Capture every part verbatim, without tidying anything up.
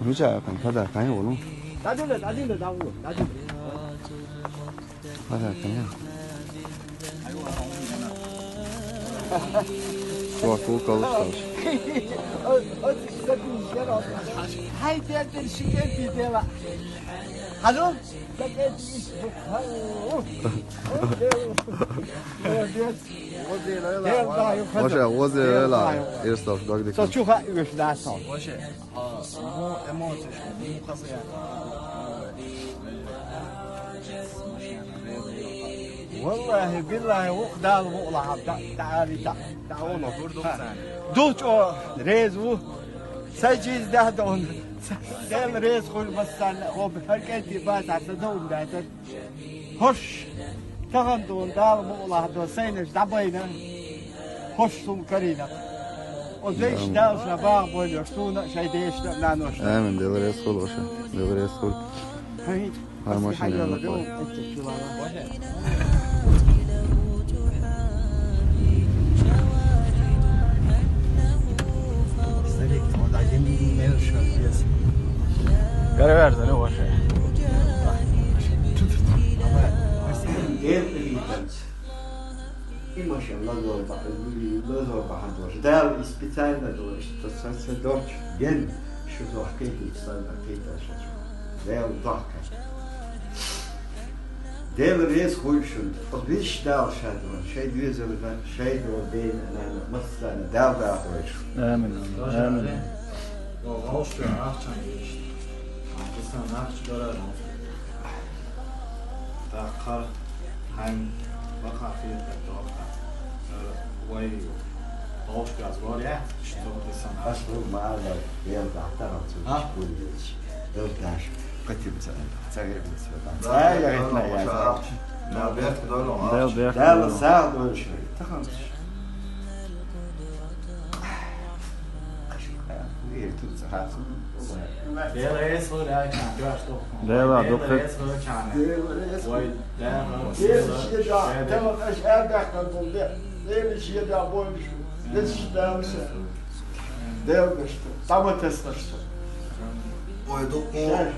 Мича кхин, пада кхин волу? Дадина, дадина, даву, дадина. Пада кхин. Шо, ку калыш, калыш. Хай, дядя, шикарный дела. Алло? Молодец. Вообще, возле ла, ирстов, догдик. Со чуха юш да сон. Вообще, а, ну, эмоции, что, ну, хасая. Валлахи, биллахи, вух Дала вух лахаб, да, да, али, да, да, оно. Дуч о, рез ву. Сажиз да, да, он. Дел рез хуй бассан, о, хар кенти баса, са да, он, да, да. Хош, тахан дун Дала мукълахь до сайнаш дӀабайна, хош сум карийна. О, веш Дала ша багӀа бойла суна, шай дешна, наношна. Амин, Дела рес хула ваша. Дела рес хула. Хай, хай машина хай яла. Старик, он один мелочь. Гарвер, да, ну, ваша. Дел кхетанца. И машен лазор бахьан, лазор бахьан дош. Дел и специально дош, то са, са дош. Ген, шу дош кхетанца, сан кхетанца. Дел дохка. Дел рез хуйшун. Виш Дала шадван. Шай две залга, шай до бен, нана, массана, Дел да хуйшун. Амин, амин. Амин. О, гауш, ахчан еш. Ахчан, ахчан дорар. Дахъал хьайн бакъахьа хетар дохка. Вай, бовш газ гор я, что ты сам. Аслу мала, бел дахтар, а? Кулич. Дел даш, катим ца, цагер ца. Ай, я, я, я. Да, бер, да, да. Дел, бер. Дел, саг дойш. Тахан. Дела эс хула чан, дела дукха. Дела шеда, тема каш абахтан бул де. Дела шеда бойш. Дела шеда миса. Дела гашта. Тама тесгашта. Ой, дукха.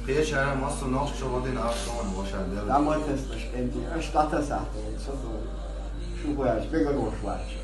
Пешара масса нохчо один ахсон ваша дела. Тама тесгаш энди. Аш тата сахта. Шо дой. Шу бояш, бегар вош вач.